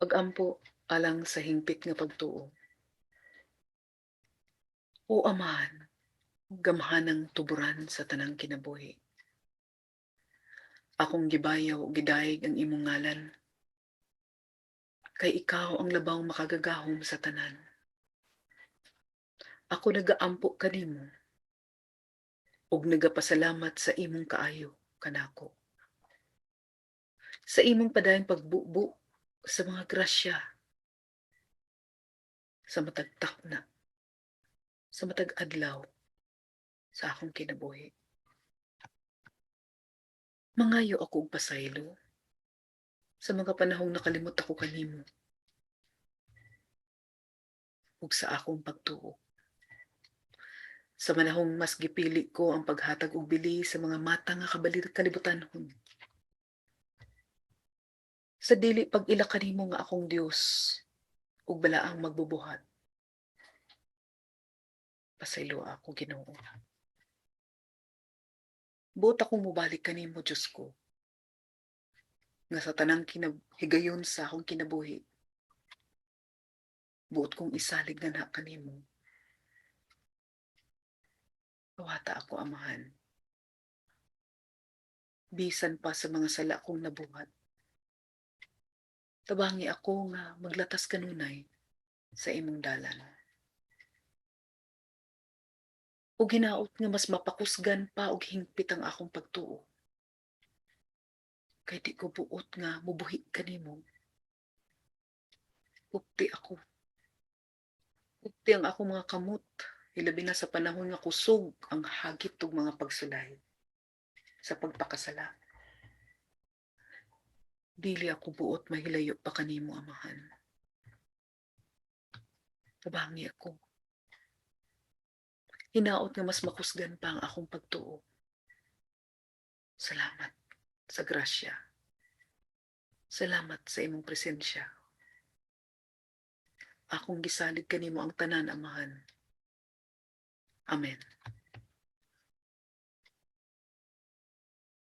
Pag-ampo alang sa hingpit nga pagtuo. O Amahan, gamhanang tuburan sa tanang kinabuhi. Akong gibayaw ug gidayeg ang imong ngalan. Kay ikaw ang labaw makagagahom sa tanan. Ako nagaampo kanimo ug nagapasalamat sa imong kaayo kanako. Sa imong padayong pagbubo sa mga grasya sa matag takna, sa matag adlaw sa akong kinabuhi. Mangayo ako og pasaylo sa mga panahong nakalimot ako kanimo ug sa akong pagtuo. Sa manahong mas gipili ko ang paghatag og bili sa mga mata nga kalibutanhon. Sa dili pag-ila kanimo nga akong Dios ug balaang magbubuhat. Pasayloa ako, Ginoo. Buot akong mobalik kanimo, Dios ko, nga sa tanang higayon sa akong kinabuhi, buot kong isalig na na kanimo. Dawata ako, Amahan. Bisan pa sa mga sala kong nabuhat. Tabangi ako nga maglatas kanunay sa imong dalan. Ug hinaot nga mas mapakusgan pa og hingpit ang akong pagtuo. Kay di ko buot nga mubuhi kanimo. Upti ako. Upti ang akong mga kamot, hilabi na sa panahon nga kusog ang hagit og mga pagsulay sa pagpakasala. Dili ako buot mahilayo pa kanimo, Amahan. Tabangi ako. Hinaot nga mas makusgan pa ang akong pagtuo. Salamat sa grasya. Salamat sa imong presensya. Akong gisalig kanimo ang tanan, Amahan. Amen.